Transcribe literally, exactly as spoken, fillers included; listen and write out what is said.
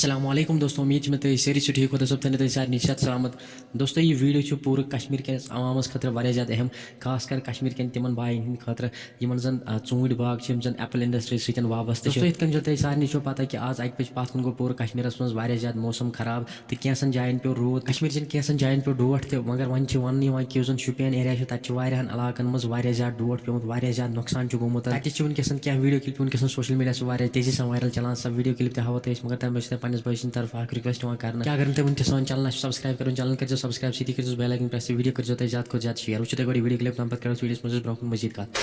السلام علیکم دوستو، امید چھِ مےٚ تُہۍ سٲری چھِو ٹھیٖک، خۄدا صٲب تھٲینو تُہۍ سارنٕے صحت سلامت۔ دوستو، یہِ video چھُ پوٗرٕ کشمیٖر کِس عوامس خٲطرٕ واریاہ زیادٕ اہم، خاص کر کشمیٖر کٮ۪ن تِمن بایَن ہٕنٛدِ خٲطرٕ یِمن زن، آ، ژوٗنٛٹھۍ باغ چھِ، یِم زن apple industry سۭتۍ وابستہٕ چھِ۔ دوستو، یِتھ کٔنۍ زن تۄہہِ سارنٕے چھُو پتہ کہِ آز اکہِ بجہِ پتھ کُن گوٚو پوٗرٕ کشمیٖرس منٛز واریاہ زیادٕ موسم خراب تہٕ کینٛژن جاین پیوٚو روٗد۔ کشمیٖر چٮ۪ن کینٛژن جاین پیوٚو ڈوٹھ تہِ، مگر وۄنۍ چھِ وننہٕ یِوان کہِ یُس زن شُپین area چھُ، تتہِ چھِ واریاہن علاقن منٛز واریاہ زیادٕ ڈوٹھ پیوٚمُت، واریاہ زیادٕ نۄقصان چھُ گوٚمُت۔ تتہِ چھِ وٕنکیٚس کینٛہہ video clip وٕنکیٚس social media سۭتۍ واریاہ تیزی سان viral چلان۔ سۄ video clip تہِ ہاوو تۄہہِ أسۍ، مگر تمہِ برٛونٛہہ چھِ تۄہہِ پننِس بٲے سٕنٛدِ طرفہٕ اکھ request یِوان کرنہٕ کہ اگر نہٕ تۄہہِ وٕنہِ تہِ سون channel آسہِ subscribe کرُن، channel کٔرۍزیو subscribe، سۭتی کٔرۍزیوس bell icon press تہٕ video کٔرۍزیو تُہۍ زیادٕ کھۄتہٕ زیادٕ share۔ وٕچھِو تُہۍ گۄڈٕ یہِ video clip، تمہِ پتہٕ کرو أسۍ videoس منٛز أسۍ برٛونٛہہ کُن مزید کتھ۔